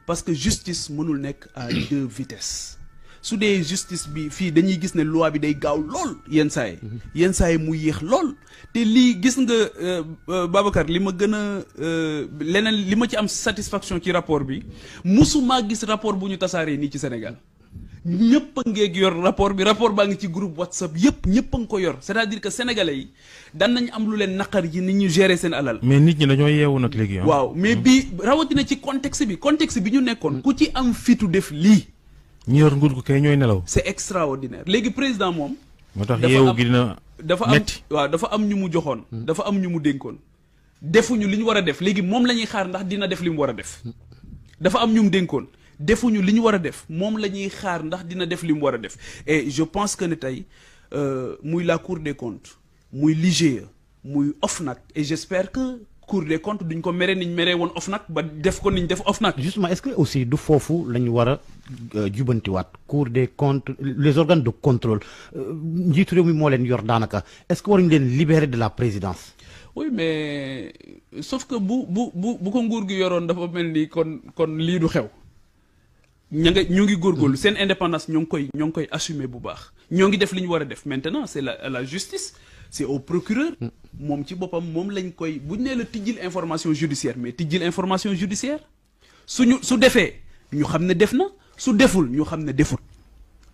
parce que justice mënul nekk à deux vitesses su dee justice bi fii dañuy gis ne loi bi day gaaw lool yenn saa yi mu yéex lool te lii gis nga Babacar li ma gën a leneen li ma ci am satisfaction ci rapport bi musuma gis rapport bu ñu tasaaree nii ci Sénégal ñëpp a ngeeg yor rapport baa ngi ci groupe WhatsApp yëpp ñëpp a ngi ko yor c'est-à-dire que sénégalais yi daan nañ am lu leen naqar yi ni ñu gérer seen alal. mais nit ñi dañoo yeewu nag léegi. waaw mais bi rawatina ci contexte bi ñu nekkoon ku ci am fitu def lii. ñi yor nguur gu kay ñooy nelaw. c'est extraordinaire léegi président moom. moo tax yeewu gi dina metti dafa am ñu mu joxoon. dafa am ñu mu dénkoon. defuñu li ñu war a def léegi moom la ñuy xaar ndax dina def li mu war a def. dafa am ñu mu dénkoon. defuñu li ñu war a def moom la ñuy xaar ndax dina def li mu war a def et je pense que ne tey muy la Cour des comptes muy l'IGE muy OFNAC et j'espère que Cour des comptes duñ ko mere niñ meree woon OFNAC ba def ko niñ def OFNAC. justement est-ce que aussi du foofu la ñu war a jubantiwaat Cour des comptes les organes de contrôle njiitu réew mi moo leen yor daanaka est-ce que waruñu leen libérer de la présidence. oui mais sauf que bu ko nguur gi yoroon dafa mel ni kon lii du xew. ñu ngi góorgóorlu seen indépendance ñoo ngi koy assumer bu baax ñoo ngi def li ñu war a def maintenant c'est la justice c'est au procureur moom ci boppam moom lañ koy bu ñu nee la tijjil information judiciaire mais tijjil information judiciaire su defee ñu xam ne def na su deful ñu xam ne deful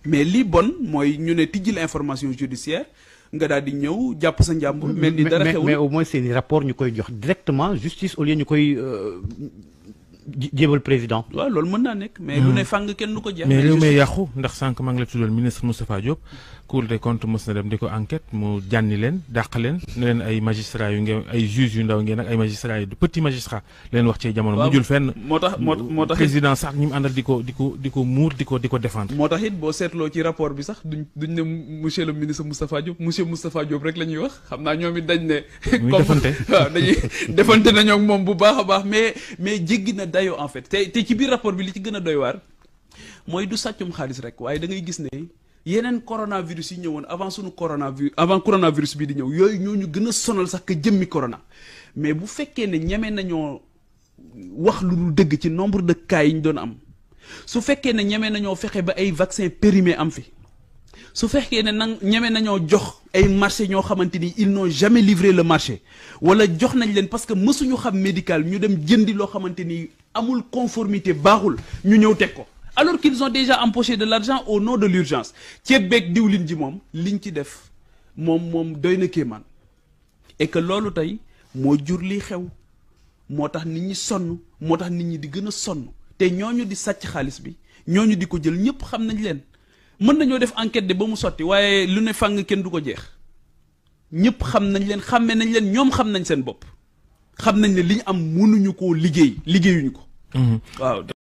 mais li bon mooy ñu ne tijjil information judiciaire nga daal di ñëw jàpp sa njàmbur mel ni dara xewul mais au moins seeni rapport ñu koy jox directement justice au lieu ñu koy jébal président. waaw loolu mën naa nekk. mais lu ne fàng kenn du ko jeex. mais réew mi yàqu ndax sànq maa ngi la tuddal ministre Moustapha Diop. Cour des comptes mës na dem di ko enquête mu jànni leen dàq leen ne leen ay magistrats yu ngeen ay juges yu ndaw ngeen ak ay magistrats yu petit magistrats leen wax ci jamono. mujjul fenn. moo tax président sax ñi mu àndal di ko muur di ko défendre. moo tax it boo seetloo ci rapport bi sax duñ ne monsieur le ministre Moustapha Diop monsieur Moustapha Diop rek la ñuy wax xam naa ñoom it dañ ne. muy defante waaw dañuy defante nañoo ak moom bu baax a baax mais jéggi na dayoo en fait te ci biir rapport bi li ci gën a doy waar mooy du sàccum xaalis rek waaye da ngay gis ne yeneen coronavirus yi ñëwoon avant coronavirus bi di ñëw yooyu ñoo ñu gën a sonal sax que jëmmi corona mais bu fekkee ne ñeme nañoo wax lu dul dëgg ci nombre de cas yi ñu doon am su fekkee ne ñeme nañoo fexe ba ay vaccin périmé am fi su fekkee ne nag ñeme nañoo jox ay marché ñoo xamante ni ils n'ont jamais livré le marché wala jox nañ leen parce que mësuñu xam médical ñu dem jëndi loo xamante ni amul conformité baaxul ñu ñëw teg ko alors qu'ils ont déjà empoché de l'argent au nom de l'urgence ceeb beeg diwlin ji moom liñ ci def moom doy na kéemaan et que loolu tey moo jur lii xew moo tax nit ñi sonn moo tax nit ñi di gën a sonn te ñooñu di sàcc xaalis bi ñooñu di ko jël ñëpp xam nañ leen mën nañoo def enquête de ba mu sotti waaye lu ne fàng kenn du ko jeex ñëpp xam nañ leen xàmme nañ leen ñoom xam nañ seen bopp xam nañ ne li ñu am mënuñu koo liggéeyuñu ko waaw